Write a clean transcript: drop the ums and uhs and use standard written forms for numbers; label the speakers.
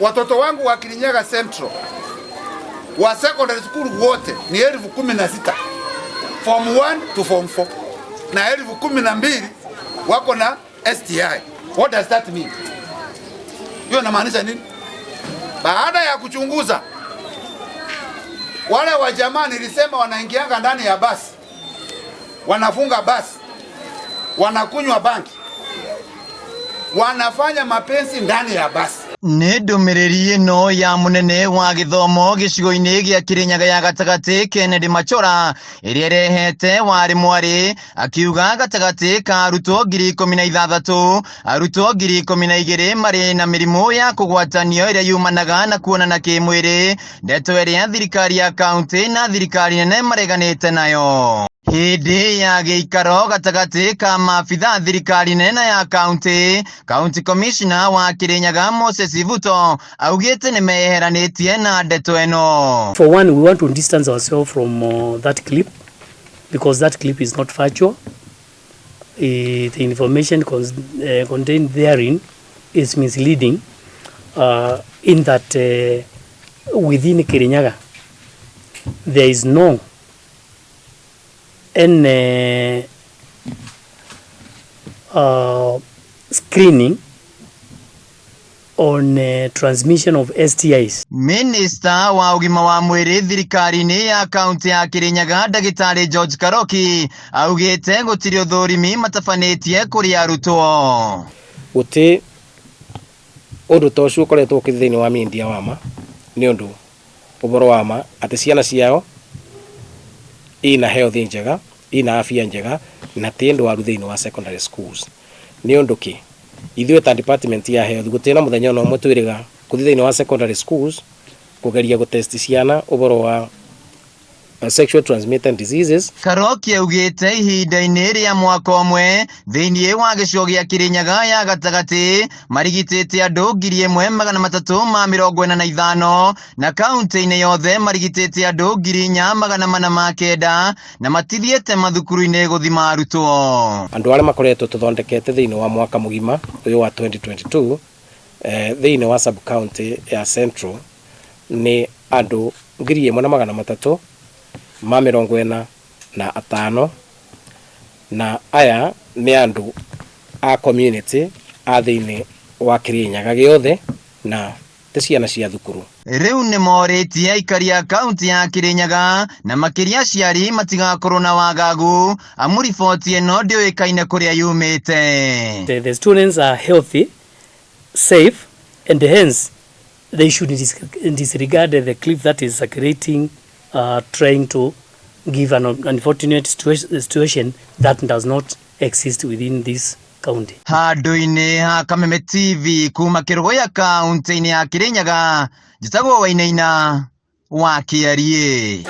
Speaker 1: Watoto wangu wa Kirinyaga Central wa secondary school wote ni 16,000, form 1 to form 4, na 12,000 wako na STI. What does that mean? Hiyo inamaanisha nini? Baada ya kuchunguza wale wa jamaa nilisema wanaingianga ndani ya basi, wanafunga basi, wanakunywa bangi, wanafanya mapenzi ndani ya basi.
Speaker 2: Nĩ ndũmĩrĩri ĩno ya mũnene wa gĩthomo gĩcigo-inĩ gĩa Kĩrĩnyaga ya gatagatĩ Kennedy Machora ĩrĩa ĩrehete warĩ mwarĩ akiuga gatagatĩ ka arutwo 16,000, arutwo 12,000 marĩ na mĩrimũ ya kũgwatanio ĩrĩa yumanaga na kuonana kĩmwĩrĩ, ndeto ĩrĩa thirikari ya kaunti na thirikari nene mareganĩte nayo. Hĩndĩ ya gĩikaro gatagatĩ ka maabitha thirikari nene na ya kaunti, County Commissioner wa Kirinyaga Moses Ivuto augĩte nĩ meyeheranĩtie na ndeto ĩno.
Speaker 3: For one, we want to distance ourselves from that clip because that clip is not factual. The information contained therein is misleading in that within Kirinyaga there is no any screening on transmission of STIs.
Speaker 2: Minista wa ũgima wa mwĩrĩ thirikari-inĩ ya kaunti ya Kirinyaga ndagĩtarĩ George Karoki augĩte gũtirĩ ũthũrimi matabanĩtie kũrĩ arutwo.
Speaker 4: Gũtĩ ũndũ ta ũcio ũkoretwo ũkĩthiĩ thĩinĩ wa media wa ma nĩ ũndũ ũhoro wa ma atĩ ciana ciao ina health njega, ina afya njega na ti ndwaru thĩinĩ wa secondary schools. Nĩ ũndũ kĩ ithuĩ ta department ya health gũtirĩ na mũthenya ona ũmwe twĩrĩga gũthiĩ thĩinĩ wa secondary schools kũgeria gũtest ciana ũhoro wa sexual transmitted diseases.
Speaker 2: Karoki augĩte ihinda-inĩ rĩa mwaka ũmwe thĩinĩ wa gĩcigo gĩa Kirinyaga ya gatagatĩ marigitĩte andũ 1345 na kaunti-inĩ yothe marigitĩte andũ 4409 na matithiĩte mathukuru-inĩ gũthima arutwo.
Speaker 4: Andũ arĩa makoretwo tũthondekete thĩinĩ wa mwaka mũgima ũyũ wa 2022 thĩinĩ wa sub county ya Central nĩ andũ 1345, na aya nĩ andũ a community a thĩinĩ wa Kirinyaga gĩothe na ti ciana cia thukuru.
Speaker 2: Rĩu nĩ morĩtie aikari a kaunti ya Kirinyaga na makĩria aciari matigakorwo na wagagu amu riboti ĩno ndĩũĩkaine kũrĩa yumĩte.
Speaker 3: The students are healthy, safe, and hence they should disregard the clip that is circulating, trying to give an unfortunate situation that does not exist within this county.
Speaker 2: Handũ-inĩ ha Kameme TV kuma Kĩrũgũya kaunti-inĩ ya Kirinyaga, njĩtagwo Wainaina wa Kĩariĩ.